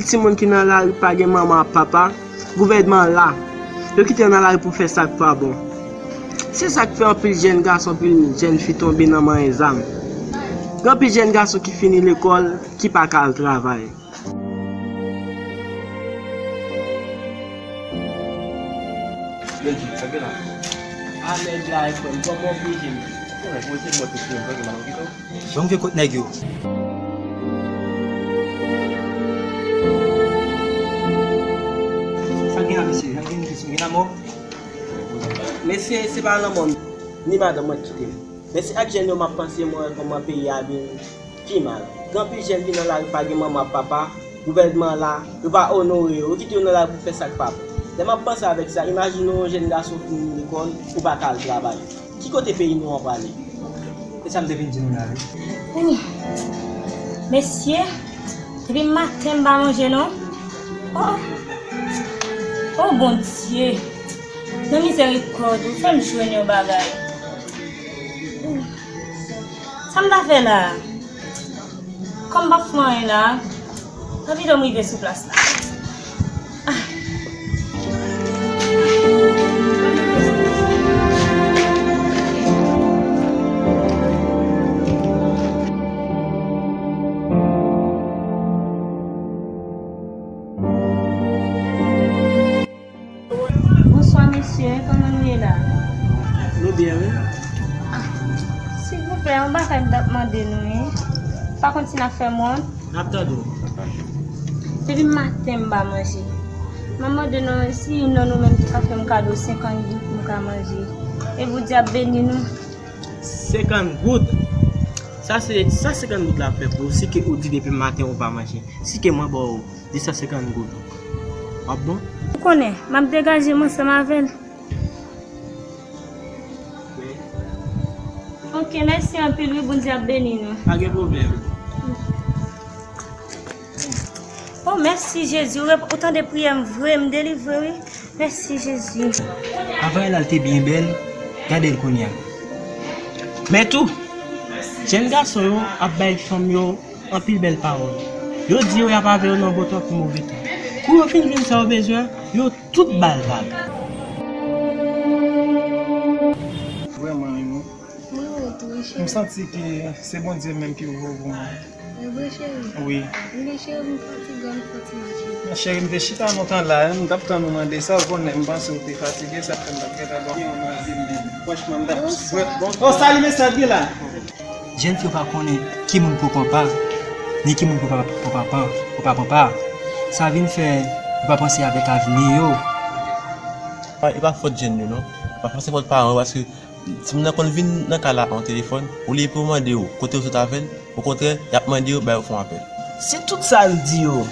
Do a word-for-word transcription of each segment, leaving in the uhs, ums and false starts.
Timoun ki nan lari pa gen manman ak papa, gouvènman an la. Yo kite yo nan lari pou fè sa k pa bon. Se sa k fè anpil jèn gason, anpil jèn fi tonbe nan manyen zam. Gen anpil jèn gason ki fini lekòl, ki pa ka al travay. Benji, sa gen la? A, nèg la, e frè m, kòman w pije m? Bon, mwen se mwen ki fè m, mwen ki mal kite w. Ban m vye kot nèg yo. Sa gen la, mesye? Sa gen, mesye? Gen lanmò? Mesye, se pa lanmò, ni madanm mwen ki kite m. Men se ak jèn yo m ap panse, mwen wè kòman peyi a vin pi mal. Gen anpil jèn ki nan lari pa gen manman ak papa, gouvènman an la, yo pa onore yo, yo kite yo nan lari pou fè sa k pa bon. Lè m ap panse avèk sa, imajine w yon jèn gason fini lekòl, ou pa ka al travay. Ki kote peyi nou an prale? Se sa m te vin di nou la, wi. Ooh. Mesye, depi maten m pa manje non. Oh, oh Bondye, nan mizèrikòd ou, fè m jwenn yon bagay. Ooh. Sa m ta fè la? Kòm m p ap fè anyen la, anvi dòm rive sou plas la. Ah. Bonswa mesye, kòman nou ye la? Nou byen, wi. Ah, silvouplè, yon bagay m t ap mande nou, wi. Pa konn si n ap fè m wont. N ap tande w. Depi maten m pa manje. M ap mande nou si youn nan nou menm te ka fè m kado senkant goud pou m ka manje. E Bondye ap beni nou. Senkant goud? Sa se, sa senkant goud la ap fè pou ou, si ke ou di depi maten ou pa manje. Si ke mwen ba w de san senkant goud. W ap bon? Ou konnen, m ap degaje m ansanm avè l. Ok, mèsi anpil wi, Bondye ap beni nou. Pa gen pwoblèm. Oh, mèsi Jezi, ou rep-, ou tande priyè m vre, m delivre wi. Mèsi Jezi. Avan Elal te byen bèl, gade l kounye a. Men tou, jèn gason yo ap bay fanm yo anpil bèl pawòl. Yo di yo y ap avè yo nan bon tan kou move tan. Kou yo fin jwenn sa yo bezwen, yo tout ba l vag. Vrèman, Remo. Mwen wè w tou, wi, cheri. M santi ke se Bondye menm ki voye w pou mwen. E vre, cheri? Wi. Ebyen, cheri, m fatige, m fatige, cheri. Cheri, m te chita lontan la, m t ap tann ou mande sa, ou konnen m panse ou te fatige, sa fè m t ap gentan dòmi, ou nan di m menm. Franchman, m t ap... Bonswa. Oh, salut, mesye, ki la? Jèn fi yo pa konnen ki moun pou papa, ni ki moun pou papa, pou papa, pou papa, papa. Sa vin fè yo pa panse avèk avni yo. Pa, e pa fòt jèn yo, non. Pafwa se fòt paran yo, paske timoun nan konn vin nan kay la an telefòn, olye pou yo mande yo kote yo sot avè l, okontrè, y ap mande yo ba yo fè yon apèl. Si tout sa l di yo,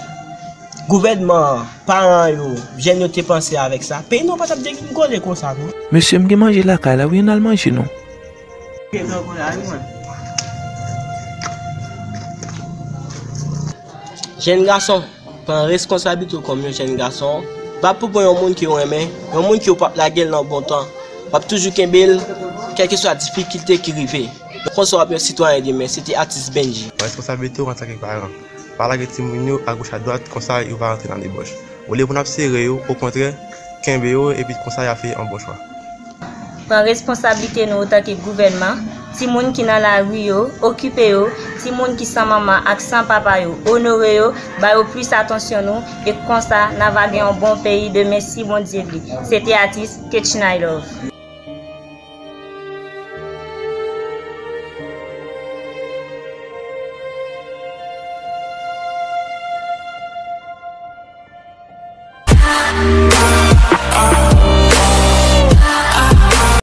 gouvènman an, paran yo, jèn yo te panse avèk sa, peyi nou an pa t ap degringole konsa, non. Mesye, m gen manje lakay la, wi, ann al manje, non. Jèn gason, pran reskonsablite w kòm yon jèn gason. W ap pou pran yon moun ke w renmen, yon moun ke w p ap lage l nan bon tan. W ap toujou kenbe l, kèlkeswa difikilte ki rive. Konsa w ap yon sitwayen demen. Se te atis Bendji. Pran reskonsablite w antanke paran. Pa lage timoun yo agoch adwat, konsa yo va rantre nan debòch. Olye pou n ap sere yo, okontrè, kenbe yo, epi konsa y a fè yon bon chwa. Pran responsablite nou otanke gouvènman, timoun ki nan lari yo, okipe yo, timoun ki san manman ak san papa yo, onore yo, ba yo plis atansyon nou, e konsa, n a va gen yon bon peyi demen si Bondye vle. Se te atis Ketchnay Love.